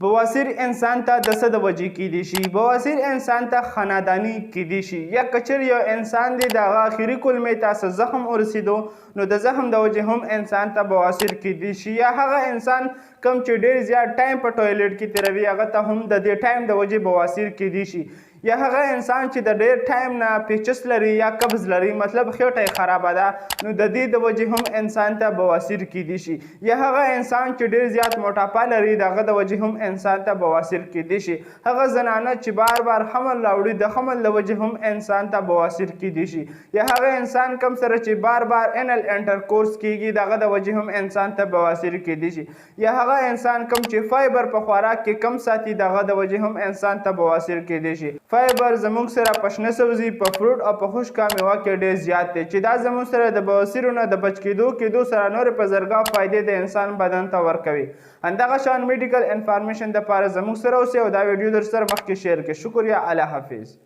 بواسیر انسان ته د څه د وجې کیدی شي؟ بواسیر انسان ته خنادانی کیدی شي، یا کچر یو انسان دی د هغه اخري کولمې ته څه زخم ورسېدو نو د زخم د وجې هم انسان ته بواسیر کیدی شي، یا هغه انسان کم چې ډیر زیات ټایم په ټویلټ کې تېروي هغه ته هم د دې ټایم د وجې بواسیر کیدی شي، یا هغه انسان چې د ډیر ټایم نه پیچس لري یا قبض لري، مطلب خېټه یې خرابه ده، نو د دې د وجې هم انسان ته بواسیر کیدی شي، یا هغه انسان چې ډیر زیات موټاپا لري د هغه د وجې هم انسان ته بواسیر کیدی شي، هغه زنانه چې بار بار حمل راوړي د حمل له وجې هم انسان ته بواسیر کیدی شي، یا هغه انسان کم سره چې بار بار انل انټرکورس کیږي د هغه د وجې هم انسان ته بواسیر کیدی شي، یا هغه انسان کم چې فایبر په خوراک کې کم ساتي د هغه د وجې هم انسان ته بواسیر کیدی شي. فایبر زموږ سره په شنه سبزي، په فروټ او په خشکه میوه کې ډېر زیات دی چې دا زموږ سره د بواسیرو نه د بچ کېدو سره نورې په زرګاو فایدې د انسان بدن ته ورکوي. همدغه شان میډیکل انفارمیشن دپاره زموږ سره اوسئ او دا ویډیو در سره مخکې شیر کړئ. شکریه، الله حافظ.